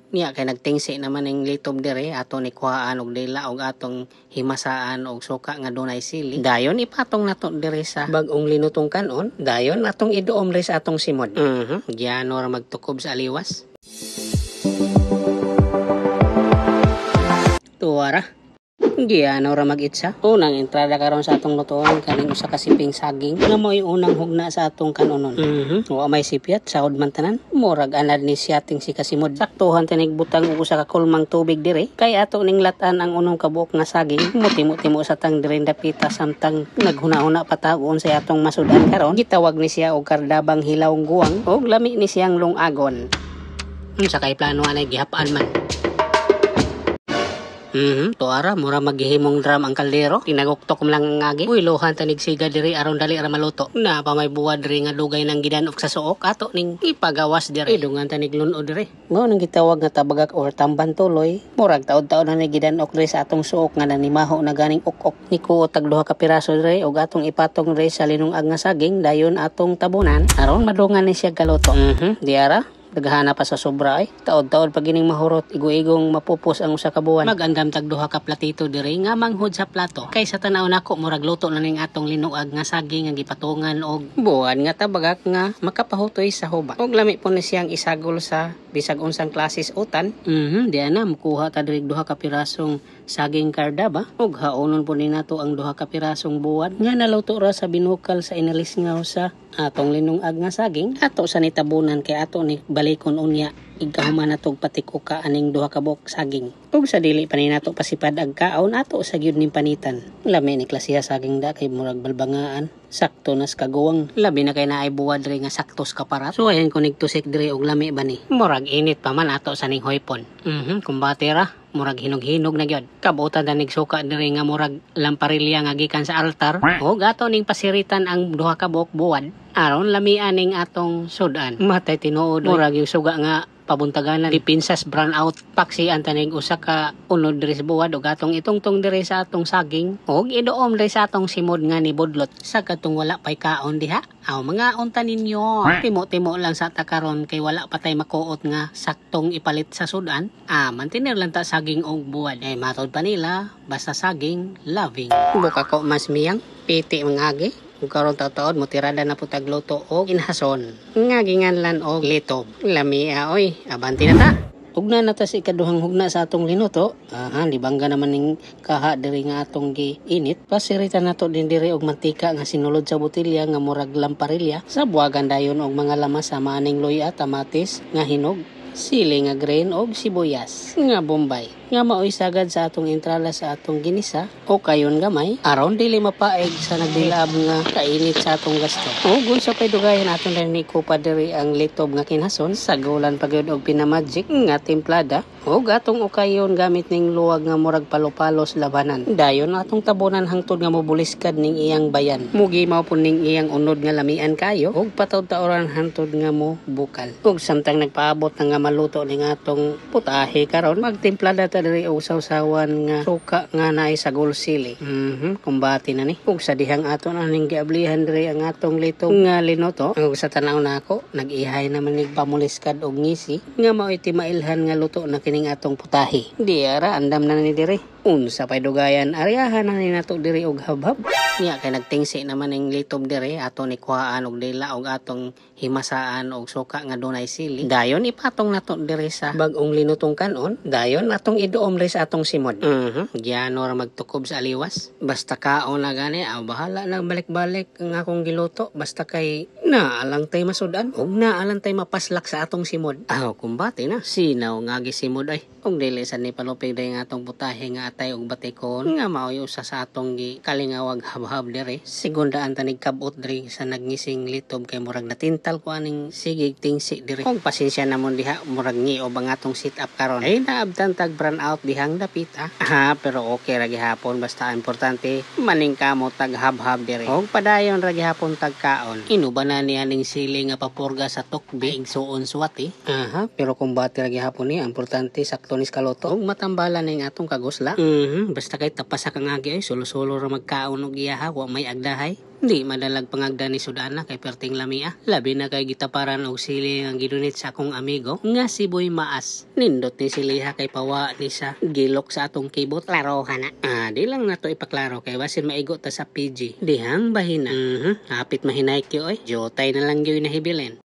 Niya kay nagtingsi naman ning litob dire, ato ni kuhaan og dila og atong himasaan og suka nga dunay sili. Dayon ipatong nato dire sa bag-ong linutong kanon. Dayon atong iduom dire sa atong simod. Giyano ra magtukob sa aliwas. Tuwara. Giyano ra mag-itsa. Unang entrada karon sa atong lutoon kaning usa ka siping saging nga mao'y unang hugna sa atong kanonon. Wa may sipyat, saod man tanan. Murag anad ni siyating si kasimod. Saktuhan tinig butang og usa ka kulmang tubig dire kay ato ning latan ang unong kabuok nga saging. Mutimo-timo sa tang dire dapita samtang naghuna-huna pa ta unsay atong masud-an karon. Gitawag ni siya og kardabang hilawng guwang og lami ni siyang lungagon. Unsa kay plano anay gihap-an man. Tuara, mura maghihimong drum ang kaldero. Tinaguktok mo lang ang agi. Uy, luhan tanig siga diri aron dali ra maluto. Na pa may buwad diri nga dugay nang gidanok sa suok ato ning ipagawas diri. Idungan tanig luno diri. Mao nang gitawag nga tabagak or tamban tuloy. Murag taod-taod na ni gidanok diri sa atong suok nga nanimaho na ganing ok-ok. Nikuot tag duha ka piraso diri og atong ipatong diri sa linungag nga saging dayon atong tabunan aron madungan ni siya galuto. Diara. Daghana pa sa sobra ay. Taod-taod pag gining mahurot, igo-igong mapupos ang usa ka buwan. Magandam tag duha ka platito diri nga manghod sa plato. Kay sa tan-aw nako murag luto na ning atong linuag nga saging nga gipatungan og buwan nga tabagak nga makapahutoy sa hubak. Og lami po ni siyang isagol sa bisag unsang klases utan. Di ana mukuha ta diri duha ka pirasong saging kardaba ug haonon po ni nato ang duha ka pirasong buwan nga naluto ra sa binukal sa inalisngaw sa atong linungag nga saging. Ato sa nitabunan kay ato ni balikon unya igkahuman natog patikuka aning duha ka buok saging. Ug sa dili pa ni nato pasipad ag kaon ato sa gyud ning panitan. Lami ni klasiha saging da kay murag balbangaan. Sakto nas kaguwang. Labi na kay naay buwad diri nga sakto sa kaparat. So ayan ko nigtusik diri og lami ba ni. Murag init pa man ato sa ning hoypon. Kumbate ra. Murag hinog-hinog na gyud. Kabutan ta nig suka diri nga murag lamparilya nga gikan sa altar. Og ato ning pasiritan ang duha ka buok buwad aron lamian ning atong sudan. Matay tinuod. Murag yung suga nga pabuntaganan dipinsas brown out. Paksian tanig usa ka unod diri sa buwad og atong itungtong diri sa atong saging og iduom diri sa atong simod nga ni budlot. Sa katong wala pay kaon diha, aw mga unta ninyo. Timo-timo lang sa takaron kay wala pa tay makuot nga saktong ipalit sa sudan. Mantener lang ta saging og buwad. Ay matod pa nila basta saging loving. Buka ko mas miyang piti mga agi. Kung karon taod mo tirada na po tagluto og inhason nga ginganlan og litob. Lamia oy, abanti na ta. Hugna na ta sa ikaduhang hugna sa atong linuto. Aha, libangga naman ning kaha diri nga atong giinit. Pasiritan nato din diri og mantika nga sinulod sa botelya nga murag lamparilya. Sa buwagan dayon og mga lamas sama aning luya, kamatis nga hinog, sili nga green og sibuyas nga bombay nga maoy sagad sa atong entrada sa atong ginisa o kayon gamay aron dili mapaeg sa nagdilaab nga kainit sa atong gasto. O unsa pay dugayan atong diri kupa diri ang litob nga kinhason sagulan pa gyud og pinamagic nga timplada og atong ukayon gamit ning luwag nga murag palo-palos labanan. Dayon atong tabunan hangtod nga mobuliskad ning iyang bayan. Mugimaw pud ning iyang unod nga lamian kayo og pataw-taoran hangtod nga mo bukal. Og samtang nagpaabot na nga maluto ning atong putahe karon magtimplada ta diri og sawsawan nga suka nga naay sagol sili. Kumbati na ni. Ug sa dihang ato na ning giablihan diri ang atong litog nga linuto. Ug sa tan-aw nako nag-ihay naman nig pamuliskad og ngisi nga maoy timailhan nga luto na kining atong putahe. Di ara andam na ni diri. Unsa pay dugayan aryahan na ni nato diri og habhab. Niya kay nagtingsi naman ning litob diri ato ni kuhaan og dila og atong himasaan og suka nga dunay sili. Dayon ipatong nato diri sa bag-ong linutong kanon. Dayon atong iduom diri sa atong simod. Giyano ra magtukob sa aliwas. Basta kaon na gani, aw bahala na balik-balik ang akong giluto. Basta kay naalang tay masudan og naalang tay mapaslak sa atong simod. Aw kumbate na. Sinaw nga gisimod ay. Og dili sa ni palupig diri nga atong putahe nga atay og batikon nga maoy usa sa atong gikalingawag habhab diri. Segundaan tanig kabot diri sa nagngising litob kay murag natintal ko aning sigig tingsi diri. Kung pasensya namon diha murag ngiob ang atong sit up karon. Ay naabtan tag brown out dihang dapit ah. Ha, pero okay ra gihapon basta importante maningkamot tag habhab diri. Og padayon ra gihapon tag kaon. Inuba na niya ning sili nga papurga sa tukbi igsuon suwati. Aha, pero kumbate ra gihapon ni importante sakto nis kaluto. Og matambala ning atong kagusla. Basta kay tapasak ang agi ay sulo-sulo ra magkaon og iyaha wa may agdahay. Di madalag pangagda ni Sudana kay perting lamia. Labi na kay gitaparan og sili ang gidonate sa akong amigo nga si Boy Maas. Nindot ni siliha kay pawa ni sa gilok sa atong kibot. Klaro ka na. Ah, di lang nato ipaklaro kay basin maigo ta sa PG. Dihang bahina. Hapit mahinay kyo oy. Jotay na lang gyud nahibilin.